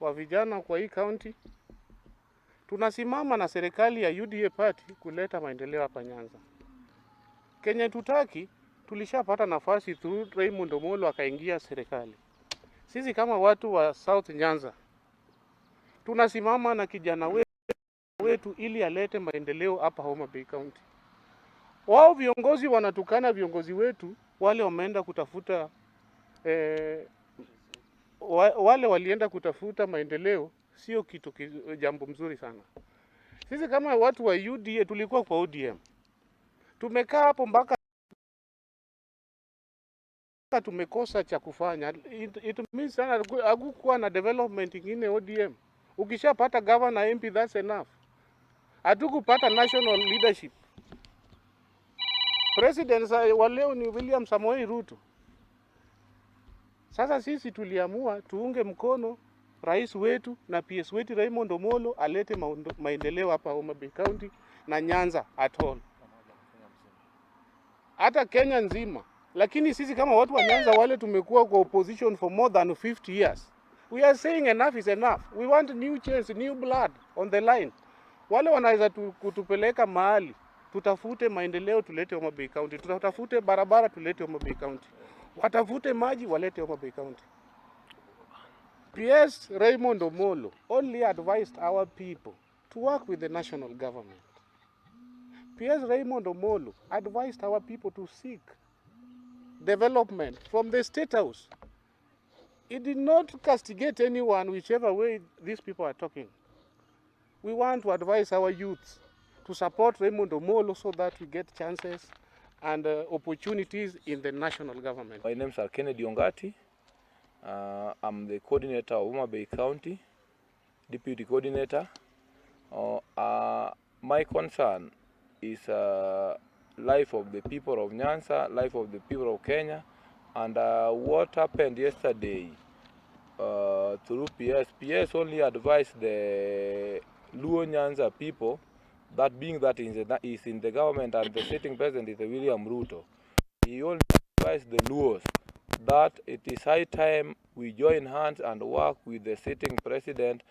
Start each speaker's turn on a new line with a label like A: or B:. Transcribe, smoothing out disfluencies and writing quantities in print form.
A: Wa vijana kwa hii county. Tunasimama na serikali ya UDA party kuleta maendeleo hapa Nyanza. Kenya tutaki, tulishapata nafasi through Raymond Omolo akaingia serikali. Sisi kama watu wa South Nyanza tunasimama na kijana wetu ili alete maendeleo hapa Homa Bay County. Wao viongozi wanatukana viongozi wetu wale wameenda kutafuta wale walienda kutafuta maendeleo, sio kitu jambo mzuri sana. Sisi kama watu wa UDA tulikuwa kwa ODM, tumekaa hapo mpaka tumekosa cha kufanya. It means sana hakukuwa na development ingine ODM. Ukishapata governor, MP, that's enough. Hatukupata national leadership. President wa leo ni William Samoei Ruto. Sasa sisi tuliamua tuunge mkono rais wetu na PS wetu Raymond Omolo alete maendeleo hapa Homa Bay County na Nyanza at all, hata Kenya nzima. Lakini sisi kama watu wa Nyanza wale tumekuwa kwa opposition for more than 50 years, we are saying enough is enough. We want new chance, new blood on the line. Wale wanaweza kutupeleka mahali tutafute maendeleo, tulete Homa Bay County, tutafute barabara, tulete Homa Bay County, watafute maji, walete Homa Bay County. PS Raymond Omolo only advised our people to work with the national government. PS Raymond Omolo advised our people to seek development from the State House. He did not castigate anyone, whichever way these people are talking. We want to advise our youths to support Raymond Omolo so that we get chances and opportunities in the national government.
B: My name is Kennedy Ongati. I'm the coordinator of Homa Bay County, deputy coordinator. My concern is life of the people of Nyanza, life of the people of Kenya, and what happened yesterday through PS. PS only advised the Luo Nyanza people that being that is in the government and the sitting president is William Ruto, he only advised the Luos that it is high time we join hands and work with the sitting president.